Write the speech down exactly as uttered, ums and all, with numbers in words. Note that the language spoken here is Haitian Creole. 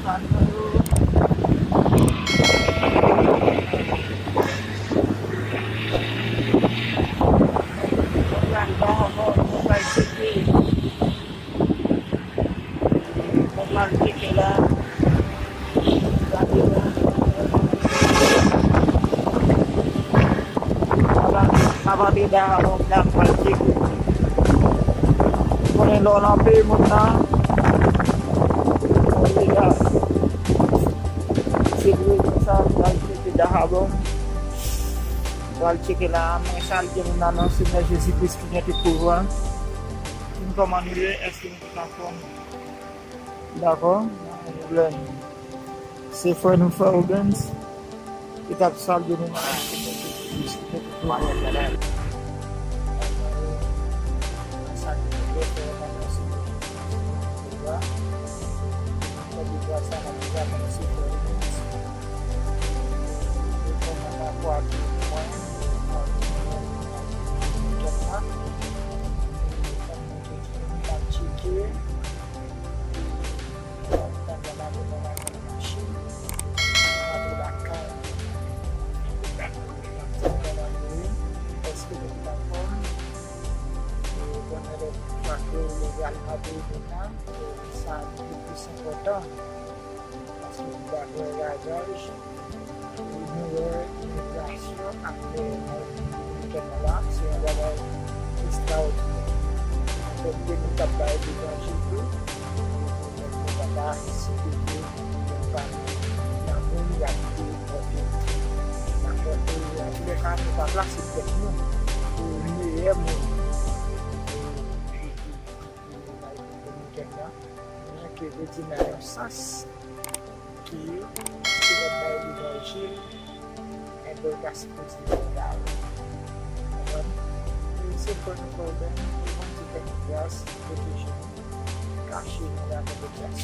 Fan mwen yo. Mwen pral Dahomey, mwen pral tcheke. Mwen pral tcheke la. Gade la. Sa va, sa va de Dahomey la, mwen pral tcheke. Konnen lè w nan peyi moun nan, ou deja. Se pou rezon sa, m pral tcheke Dahomey. M pral tcheke la, mwen salye nou nan non Senyè Jezi Kris ki gen tout pouvwa. Kòman nou ye? Èske nou tout anfòm? Dakò, pa gen pwoblèm. Se frè nou, frè Rubens, ki t ap salye nou nan non Senyè Jezi Kris ki gen tout pouvwa. Tcheke. Machin. Antre lakay. Èske nou anfòm? Konnen lè Real Madrid la, sa te plis enpòtan. Paske daprè radaj, nou wè imigrasyon ak, e, Repiblik Dominikèn nan la, se yon bagay estrawòdinè. Anfèt, de moun k ap bay levanjil tou, nou pa ta sipòte, nou pa nan moun y ap pòte. Dakò, e antoulèka, nou pa plase tèt nou pou meyè moun, e, Repiblik Dominikèn nan. Mwen ke vle di nan yon sans ki se lè bay levanjil, enben, w ta sipoze fè sa. Konprann? E se fò nou fè w byen, nou Bondye fè nou gras, li pwoteje nou, kache nou avèk gras.